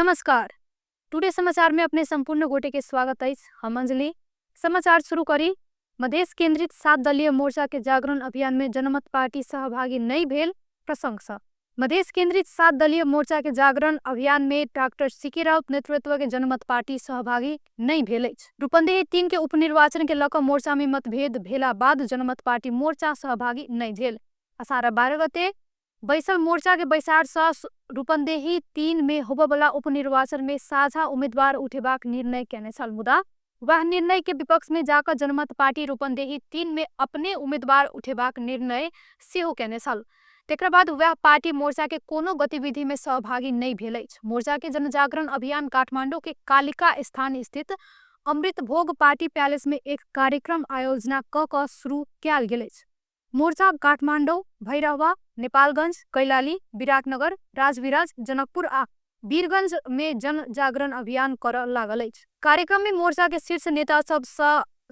नमस्कार, टुडे समाचार में अपने संपूर्ण गोटे के स्वागत अछि। हम अंजलि। समाचार शुरू करी। मधेश केंद्रित 7 दलीय मोर्चा के जागरण अभियान में जनमत पार्टी सहभागी नहीं भेल प्रशंसा। मधेश केंद्रित 7 दलीय मोर्चा के जागरण अभियान में डॉक्टर सीके राउत नेतृत्व के जनमत पार्टी सहभागी नहीं भेल अछि। रूपन्देही 3 के उपनिर्वाचन के लक मोर्चा में मतभेद भेला बाद जनमत पार्टी मोर्चा सहभागी नहीं भेल। असार 12 गते बैसल मोर्चा के बैसार से रूपन्देही 3 में होबबला उपनिर्वाचन में साझा उम्मीदवार उठेबाक निर्णय केने छल, मुदा वह निर्णय के विपक्ष में जाकर जनमत पार्टी रूपन्देही 3 में अपने उम्मीदवार उठेबाक निर्णय सेहो केने छल। तेकरा बाद वह पार्टी मोर्चा के कोनो गतिविधि में सहभागी नहीं भेल अछि। मोर्चा के जनजागरण अभियान काठमांडू के कालिका स्थान स्थित अमृत भोग पार्टी पैलेस में एक कार्यक्रम आयोजना क शुरू कयल गेल अछि। मोर्चा काठमांडू, भैरहवा, नेपालगंज, कैलाली, विराटनगर, राजविराज, जनकपुर आ वीरगंज में जनजागरण अभियान कर लागल अछि। कार्यक्रम में मोर्चा के शीर्ष नेता सब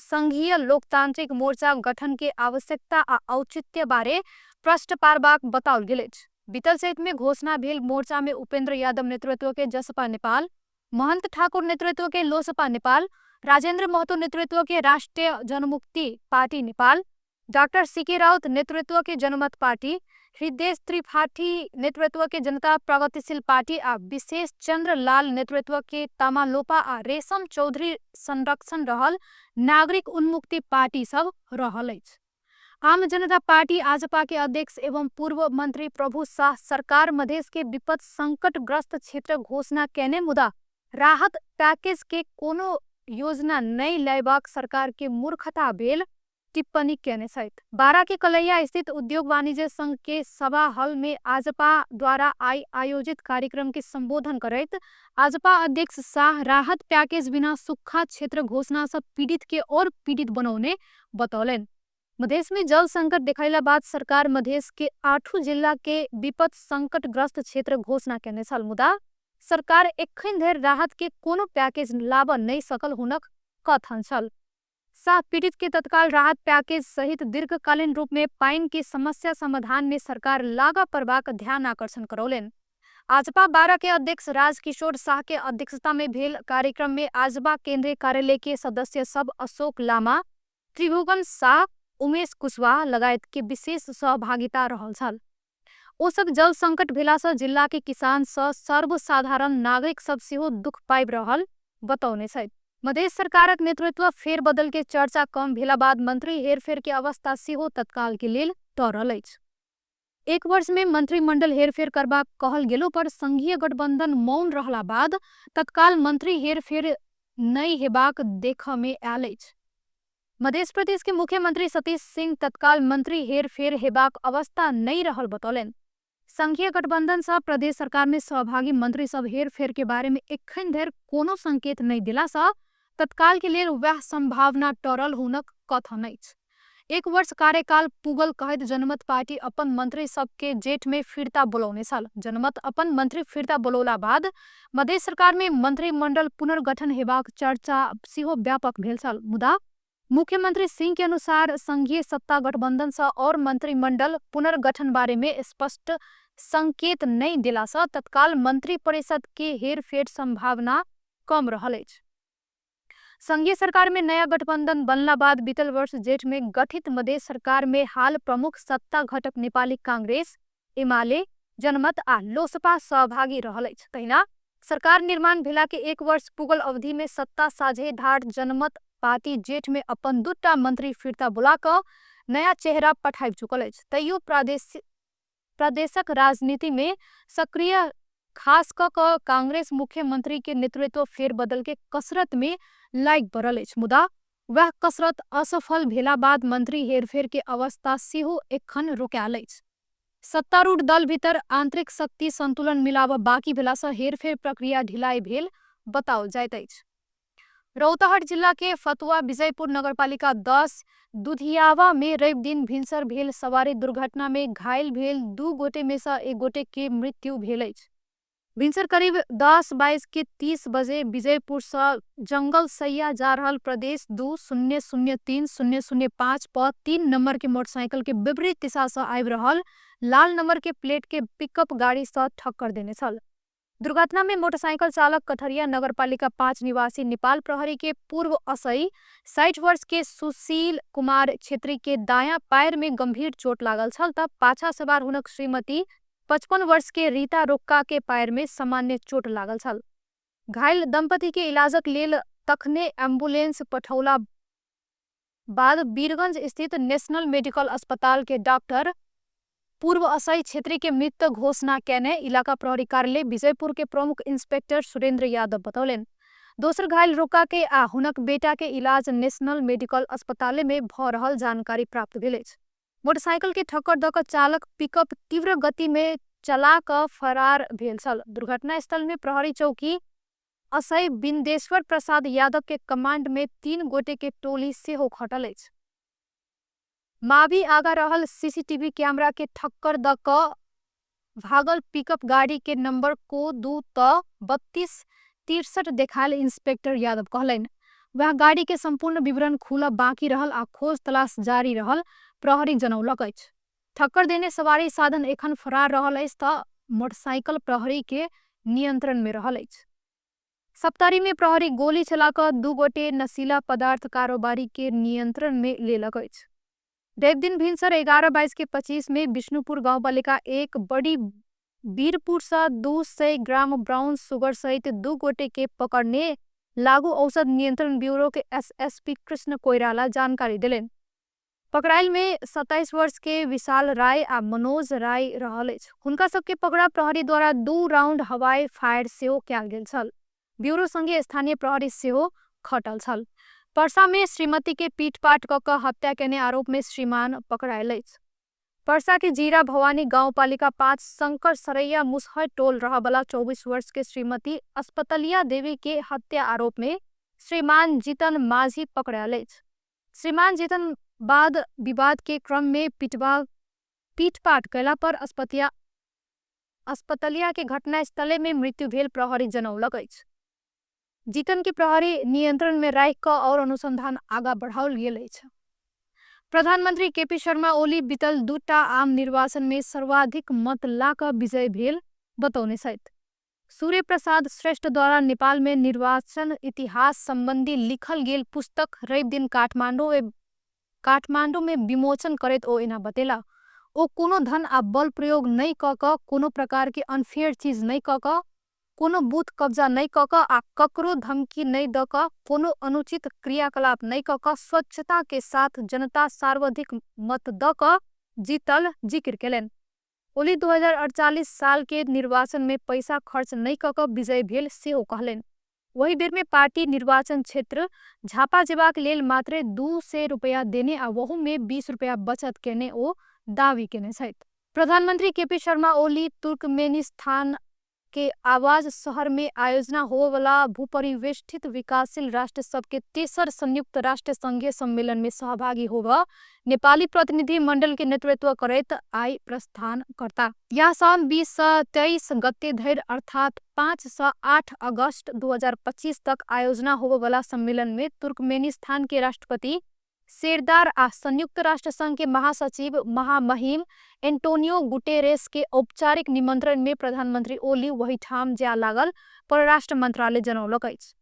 संघीय लोकतांत्रिक मोर्चा गठन के आवश्यकता आ औचित्य बारे प्रश्न पारबाक बताओल गेल अछि। बीतल चैत में घोषणा भेल मोर्चा में उपेंद्र यादव नेतृत्व के जसपा नेपाल, महंत ठाकुर नेतृत्व के लोसपा नेपाल, राजेंद्र महतो नेतृत्व के राष्ट्रीय जनमुक्ति पार्टी नेपाल, डॉक्टर सीके राउत नेतृत्व के जनमत पार्टी, हृदय त्रिपाठी नेतृत्व के जनता प्रगतिशील पार्टी आ विशेष चंद्र लाल नेतृत्व के तामालोपा आ रेशम चौधरी संरक्षण रहल नागरिक उन्मुक्ति पार्टी सब रहल अछि। आम जनता पार्टी आजपा के अध्यक्ष एवं पूर्व मंत्री प्रभु शाह सरकार मधेश के विपद संकटग्रस्त क्षेत्र घोषणा केने मुदा राहत पैकेज के कोनो योजना नहीं लेबाक सरकार के मूर्खता भेल टिप्पणी केने छथि। बारा के कलैया स्थित उद्योग वाणिज्य संघ के सभा हल में आजपा द्वारा आई आयोजित कार्यक्रम के संबोधन करैत आजपा अध्यक्ष शाह राहत पैकेज बिना सुखा क्षेत्र घोषणा से पीड़ित के और पीड़ित बनौने बतौलनि। मधेश में जल संकट देखैला बाद सरकार मधेश के 8 जिला के विपद संकटग्रस्त क्षेत्र घोषणा केने छल, मुदा सरकार एखन धरि राहत के कोनो पैकेज लाभ नहीं सकल हुनक कथन छल। शाह पीड़ित के तत्काल राहत पैकेज सहित दीर्घकालीन रूप में पाइन के समस्या समाधान में सरकार लागू पड़बाक ध्यान आकर्षण करौलनि। आजपा 12 के अध्यक्ष राजकिशोर शाह के अध्यक्षता में भेल कार्यक्रम में आजपा केंद्रीय कार्यालय के सदस्य सब अशोक लामा, त्रिभुवन शाह, उमेश कुशवाहा लगायत के विशेष सहभागिता रहल छल। ओ सब जल संकट भेला से जिला के किसान स सर्वसाधारण नागरिक सब सेहो दुख पाबि रहल बतौने छथि। मधेश सरकारक नेतृत्व फेरबदल के चर्चा कम भेला बाद मंत्री हेरफेर के अवस्था सेहो तत्काल के लेल टरल अछि। एक वर्ष में मंत्रिमंडल हेरफेर करबाक कहल गेलो पर संघीय गठबंधन मौन रहला बाद तत्काल मंत्री हेरफेर नहीं हेबाक देख में आयल अछि। मधेश प्रदेश के मुख्यमंत्री सतीश सिंह तत्काल मंत्री हेरफेर हेबाक अवस्था नहीं रहल बतौलनि। संघीय गठबंधन सह प्रदेश सरकार में सहभागी मंत्री सब हेरफेर के बारे में एखन धरि कोनो संकेत नहीं दिला सँ तत्काल के लेल वह संभावना टरल हुनक कथन अछि। एक वर्ष कार्यकाल पुगल कहैत जनमत पार्टी अपन मंत्री सबके जेठ में फिर्ता बोलौने छल। जनमत अपन मंत्री फिर्ता बोलौला बाद मधेश सरकार में मंत्रिमंडल पुनर्गठन हेबाक चर्चा सेहो व्यापक भेल छल, मुदा मुख्यमंत्री सिंह के अनुसार संघीय सत्ता गठबंधन सँ और मंत्रिमंडल पुनर्गठन बारे में स्पष्ट संकेत नहीं दिला सँ तत्काल मंत्री परिषद के हेरफेर संभावना कम रहल अछि। संघीय सरकार में नया गठबंधन बनला बाद बीतल वर्ष जेठ में गठित मधेश सरकार में हाल प्रमुख सत्ता घटक नेपाली कांग्रेस, एमाले, जनमत आ लोसपा सहभागी रहल अछि। तहिना सरकार निर्माण भेला के एक वर्ष पुगल अवधि में सत्ता साझेदार जनमत पार्टी जेठ में अपन 2 मंत्री फिर्ता बोला कऽ नया चेहरा पठाबि चुकल अछि। तैयो प्रदेशक राजनीति में सक्रिय खास कऽ कांग्रेस मुख्यमंत्री के नेतृत्व फेरबदल के कसरत में लागि पड़ल अछि, मुदा वह कसरत असफल भेला बाद मंत्री हेरफेर के अवस्था सेहो एखन रोकायल अछि। सत्तारूढ़ दल भीतर आंतरिक शक्ति संतुलन मिलाब बाकी भेला सँ हेरफेर प्रक्रिया ढिलाई भेल बताओल जाइत अछि। रौतहट जिला के फतुआ विजयपुर नगरपालिका 10 दुधियावा में रवि दिन भिनसर भेल सवारी दुर्घटना में घायल भेल 2 गोटे में से 1 गोटे के मृत्यु भेल अछि। भिनसर करीब 10:22:30 बजे विजयपुर से जंगल सैया जा रहल प्रदेश 2003-005 पर 3 नंबर के मोटरसाइकिल के विपरीत दिशा से आबि रहल लाल नंबर के प्लेट के पिकअप गाड़ी से ठक्कर देने छल। दुर्घटना में मोटरसाइकिल चालक कठरिया नगरपालिका 5 निवासी नेपाल प्रहरी के पूर्व असई 60 वर्ष के सुशील कुमार छेत्री के दायां पैर में गंभीर चोट लागल छल त पाछा सवार हुनक श्रीमती 55 वर्ष के रीता रोक्का के पैर में सामान्य चोट लागल छल। घायल दंपति के इलाजक लेल तखने एम्बुलेंस पठौला बाद वीरगंज स्थित नेशनल मेडिकल अस्पताल के डॉक्टर पूर्व असई छेत्री के मृत घोषणा केने इलाका प्रहरी कार्यालय विजयपुर के प्रमुख इंस्पेक्टर सुरेंद्र यादव बतौलनि। दोसर घायल रोक्का के आ हुनक बेटा के इलाज नेशनल मेडिकल अस्पताल में भ रहल जानकारी प्राप्त भेल अछि। मोटरसाइकिल के ठक्कर दऽ कऽ चालक पिकअप तीव्र गति में चला कऽ फरार भेल छल। दुर्घटना स्थल में प्रहरी चौकी असई बिंदेश्वर प्रसाद यादव के कमांड में 3 गोटे के टोली सेहो खटल अछि। मावी आगा रहल सीसीटीवी कैमरा के ठक्कर द क भागल पिकअप गाड़ी के नंबर को 2 त 3263 देखायल इंस्पेक्टर यादव कहलनि। वह गाड़ी के संपूर्ण विवरण खुला बाकी रहल आ खोज तलाश जारी रहल प्रहरी जनौलक अछि। ठक्कर देने सवारी साधन एखन फरार रहल अछि त मोटरसाइकिल प्रहरी के नियंत्रण में रहल अछि। सप्तरी में प्रहरी गोली चलाकर 2 गोटे नशीला पदार्थ कारोबारी के नियंत्रण में लेलक अछि। रवि दिन भिनसर 11:25 में विष्णुपुर गांवपालिका 1 बड़ी वीरपुर सा 200 ग्राम ब्राउन शुगर सहित 2 गोटे के पकड़ने लागू औषध नियंत्रण ब्यूरो के एसएसपी कृष्ण कोइराला जानकारी दिलेन। पकड़ाइल में 27 वर्ष के विशाल राय आ मनोज राय रहल अछि। हुनका सबके पकड़ा प्रहरी द्वारा 2 राउंड हवाई फायर सेहो कयल गेल छल। ब्यूरो संगे स्थानीय प्रहरी सेहो खटल छल। परसा में श्रीमती के पीटपाट क क हत्या केने आरोप में श्रीमान पकड़ायल अछि। परसा के जीरा भवानी गांवपालिका 5 शंकर सरैया मुसहर टोल रहबला 24 वर्ष के श्रीमती अस्पतलिया देवी के हत्या आरोप में श्रीमान जीतन माझी पकड़ायल अछि। श्रीमान जीतन बाद विवाद के क्रम में पीटपाट कैला पर अस्पतलिया के घटनास्थले में मृत्यु भेल प्रहरी जनौलक अछि। जीतन के प्रहरी नियंत्रण में राखि क और अनुसंधान आगा बढ़ाओल गेल अछि। प्रधानमंत्री केपी शर्मा ओली बीतल 2टा आम निर्वाचन में सर्वाधिक मत ला क विजय भेल बतौने छथि। सूर्य प्रसाद श्रेष्ठ द्वारा नेपाल में निर्वाचन इतिहास संबंधी लिखल गेल पुस्तक रवि दिन काठमांडू में विमोचन करैत ओ एना बतेला। ओ कोनो धन आ बल प्रयोग नहीं क क कोनो प्रकार के अनफेयर चीज नहीं क क कोनो बूथ कब्जा नहीं क क आ ककरो धमकी नहीं द क कोनो अनुचित क्रियाकलाप नहीं क क स्वच्छता के साथ जनता सर्वाधिक मत द क जीतल जिक्र केलनि। ओली 2048 साल के निर्वाचन में पैसा खर्च नहीं क क विजय भेल सेहो कहलनि। वही बेर में पार्टी निर्वाचन क्षेत्र झापा जेबाक लेल मात्र 200 रुपया देने आ वहु में 20 रुपया बचत केने ओ दावी केने छथि। प्रधानमंत्री केपी शर्मा ओली तुर्कमेनिस्तान के आवाज शहर में आयोजना होवला भूपरिवेष्ठित विकासशील राष्ट्र सबके तेसर संयुक्त राष्ट्र संघीय सम्मेलन में सहभागी होगा नेपाली प्रतिनिधि मंडल के नेतृत्व करैत आई प्रस्थान करता। यह साउन 20 से 23 गते धरि अर्थात 5 से 8 अगस्त 2025 तक आयोजना होवला सम्मेलन में तुर्कमेनिस्तान के राष्ट्रपति सेरदार आ संयुक्त राष्ट्र संघ के महासचिव महामहिम एंटोनियो गुटेरेस के औपचारिक निमंत्रण में प्रधानमंत्री ओली वही ठाम जा लागल परराष्ट्र मंत्रालय जनौलक अछि।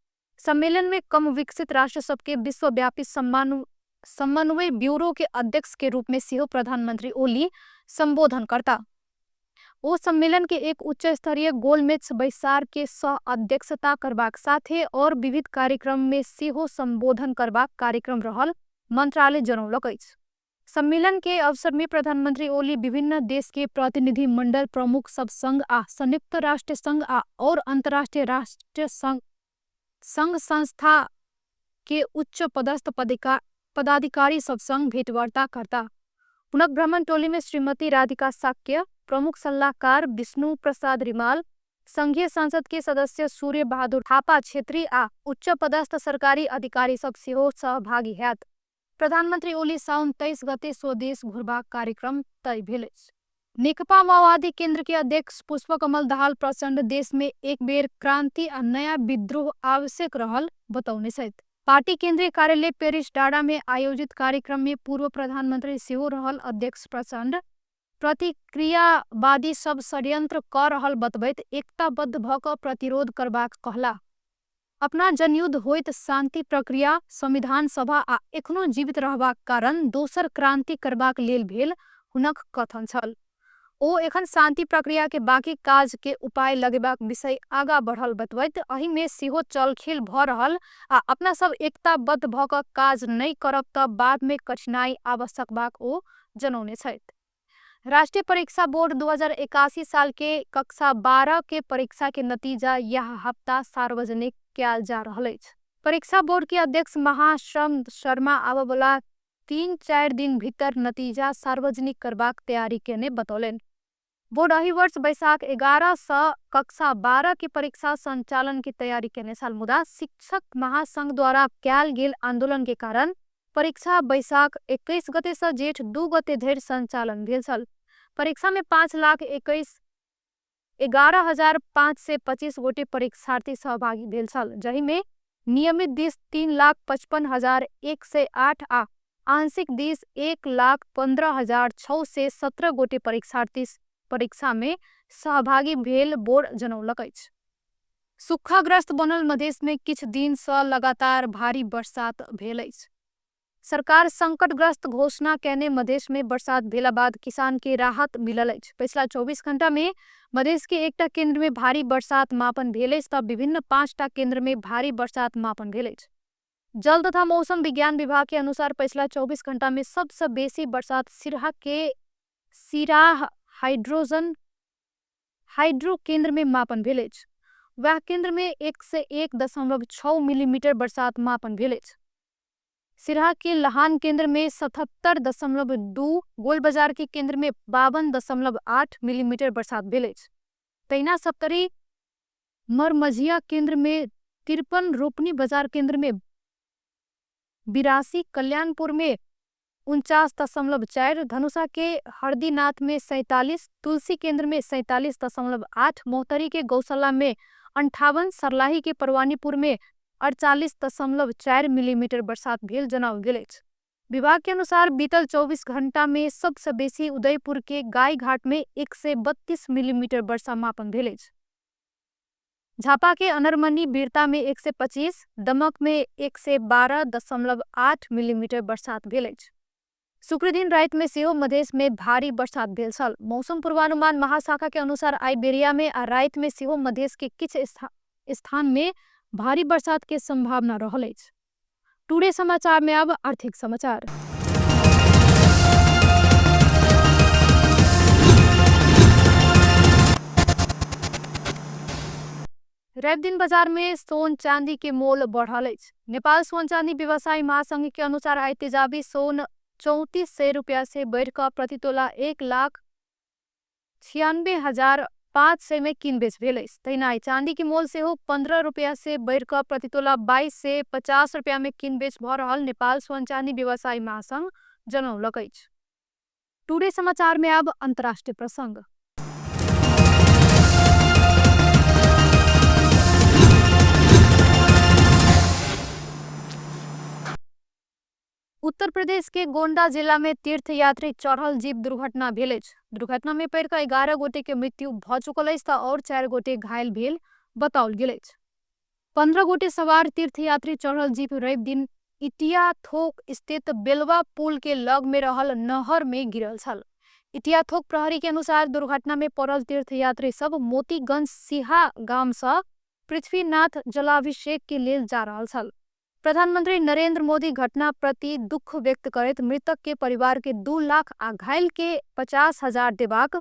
सम्मेलन में कम विकसित राष्ट्र सबके विश्वव्यापी समन्वय ब्यूरो के अध्यक्ष के रूप में सेहो प्रधानमंत्री ओली संबोधन करता। ओ सम्मेलन के एक उच्च स्तरीय गोलमेज बैसार के सह अध्यक्षता करबाक साथे और विविध कार्यक्रम में सेहो संबोधन करबाक कार्यक्रम रहल मंत्रालय जनौलक अछि। सम्मेलन के अवसर में प्रधानमंत्री ओली विभिन्न देश के प्रतिनिधि मंडल प्रमुख सब संघ आ संयुक्त राष्ट्र संघ आ और अंतर्राष्ट्रीय राष्ट्र संघ संस्था के उच्च पदस्थ पदाधिकारी सब संग भेंटवार्ता करता। हुनक भ्रमण टोली में श्रीमती राधिका साक्य, प्रमुख सलाहकार विष्णु प्रसाद रिमाल, संघीय संसद के सदस्य सूर्य बहादुर थापा छेत्री आ उच्च पदस्थ सरकारी अधिकारी सब सेहो सहभागी हैत। प्रधानमंत्री ओली साउन 23 गते स्वदेश घुरबाक कार्यक्रम तय भेल अछि। नेकपा माओवादी केंद्र के अध्यक्ष पुष्पकमल दाहाल प्रचण्ड देश में एक बेर क्रांति आ नया विद्रोह आवश्यक रहल बतौने छथि। पार्टी केंद्रीय कार्यालय पेरिस डाँडा में आयोजित कार्यक्रम में पूर्व प्रधानमंत्री सेहो रहल अध्यक्ष प्रचण्ड प्रतिक्रियावादीसब षड्यन्त्र कऽ रहल बतबैत एकताबद्ध भऽ कऽ प्रतिरोध करबाक कहलाह। अपना जनयुद्ध होइत शान्ति प्रक्रिया, संविधानसभा आ एखनो जीवित रहबाक कारण दोसर क्रान्ति करबाक लेल भेल हुनक कथन छल। ओ एखन शान्ति प्रक्रियाके बाँकी काजके उपाय लगेबाक विषय आगा बढल बतबैत एहिमे सेहो चलखेल भऽ रहल आ अपनासब एकताबद्ध भऽ कऽ काज नहि करब तऽ बादमे कठिनाइ आबऽ सकबाक ओ जनौने छथि। राष्ट्रिय परीक्षा बोर्ड 2081 साल के कक्षा 12 के परीक्षा के नतीजा यह हप्ता सार्वजनिक कयल जा रहल अछि। परीक्षा बोर्ड के अध्यक्ष महाश्रम शर्मा आबऽवला 3-4 दिन भीतर नतीजा सार्वजनिक करबाक तैयारी केने बतौलनि। बोर्ड एहि वर्ष बैशाख 11 सँ कक्षा 12 के परीक्षा संचालन की तैयारी केने छल, मुदा शिक्षक महासंघ द्वारा कयल गेल आंदोलन के कारण परीक्षा बैशाख 21 गते सँ जेठ 2 गते धरि संचालन भेल छल। परीक्षा में 5,21,11,525 गोटे परीक्षार्थी सहभागी भेल छल, जाहिमे नियमित दिस 3,55,108 आ आंशिक दिस 1,15,617 गोटे परीक्षार्थी परीक्षा में सहभागी भेल बोर्ड जनौलक अछि। सुखाग्रस्त बनल मधेश में किछु दिन सँ लगातार भारी बरसात भेल अछि। सरकार संकटग्रस्त घोषणा केने मधेश में बरसात भेला बाद किसान के राहत मिलल अछि। पिछला 24 घंटा में मधेश के एकटा केंद्र में भारी बरसात मापन भेल अछि तऽ विभिन्न 5टा केंद्र में भारी बरसात मापन भेल अछि। जल तथा मौसम विज्ञान विभाग के अनुसार पिछला 24 घंटा में सबसँ बेसी बरसात सिरहा के सिराह हाइड्रो केंद्र में मापन भेल अछि। वएह केंद्र में 101.6 मिलीमीटर बरसात मापन भेल अछि। सिरहा के लहान केंद्र में 77.2, गोल बाजार के केंद्र में 52.8 मिलीमीटर बरसात भेल अछि। तहिना सप्तरी मरमझिया केंद्र में 53, रोपनी बाजार केंद्र में 82, कल्याणपुर में 49.4, धनुषा के हरदीनाथ में 47, तुलसी केंद्र में 47.8, मोहतरी के गौशाला में 58, सरलाही के परवानीपुर में 48.4 मिलीमीटर बरसात भेल जनाओल गेल अछि। विभाग के अनुसार बीतल 24 घंटा में सबसँ बेसी उदयपुर के गायघाट में 132 मिलीमीटर वर्षा मापन भेल अछि। झापा के अनरमनी बीरता में 125, दमक में 112.8 मिलीमीटर बरसात भेल अछि। शुक्रदिन राति में सेहो मधेश में भारी बरसात भेल छल। मौसम पूर्वानुमान महाशाखा के अनुसार आई बेरिया में आ राति में सेहो मधेश के किछु स्थान में भारी बरसात के संभावना रहल अछि। टुडे समाचार में अब आर्थिक समाचार। रवि दिन बाजार में सोन चांदी के मोल बढ़ल अछि। नेपाल सोन चांदी व्यवसायी महासंघ के अनुसार आई तेजाबी सोन 3400 रुपया से बढ़कर प्रति तोला 1,96,500 में किन बेच भेल अछि। तहिना आई चांदी के मोल सेहो 15 रुपया से बढ़कर प्रति तोला 2250 रुपया में किन बेच भऽ रहल नेपाल सोन चांदी व्यवसायी महासंघ जनौलक अछि। टुडे समाचार में अब अंतर्राष्ट्रीय प्रसंग। उत्तर प्रदेश के गोंडा जिला में तीर्थयात्री चढ़ल जीप दुर्घटना भेल अछि। दुर्घटना में पड़ि कऽ 11 गोटे के मृत्यु भऽ चुकल अछि तऽ आओर 4 गोटे घायल भेल बताओल गेल अछि। 15 गोटे सवार तीर्थयात्री चढ़ल जीप रवि दिन इटियाथोक स्थित बेलवा पुल के लग में रहल नहर में गिरल छल। इटियाथोक प्रहरी के अनुसार दुर्घटना में पड़ल तीर्थयात्री सब मोतीगंज सिहा गाम सँ पृथ्वीनाथ जलाभिषेक के लेल जा रहल छल। प्रधानमंत्री नरेंद्र मोदी घटना प्रति दुख व्यक्त करैत मृतक के परिवार के 2 लाख आ घायल के 50,000 देबाक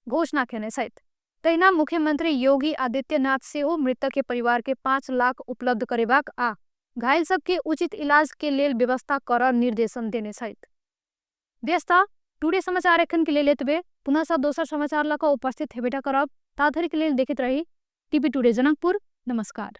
घोषणा केने छथि। तहिना मुख्यमंत्री योगी आदित्यनाथ सेहो मृतक के परिवार के 5 लाख उपलब्ध करेबाक आ घायल सबके उचित इलाज के लेल व्यवस्था करऽ निर्देशन देने छथि। व्यस्ता टुडे समाचार एखन के लेल एतबे। पुनः सब दोसर समाचार लऽ कऽ उपस्थित हेबेटा करब। ताधरि के लेल देखैत रही टीवी टुडे जनकपुर। नमस्कार।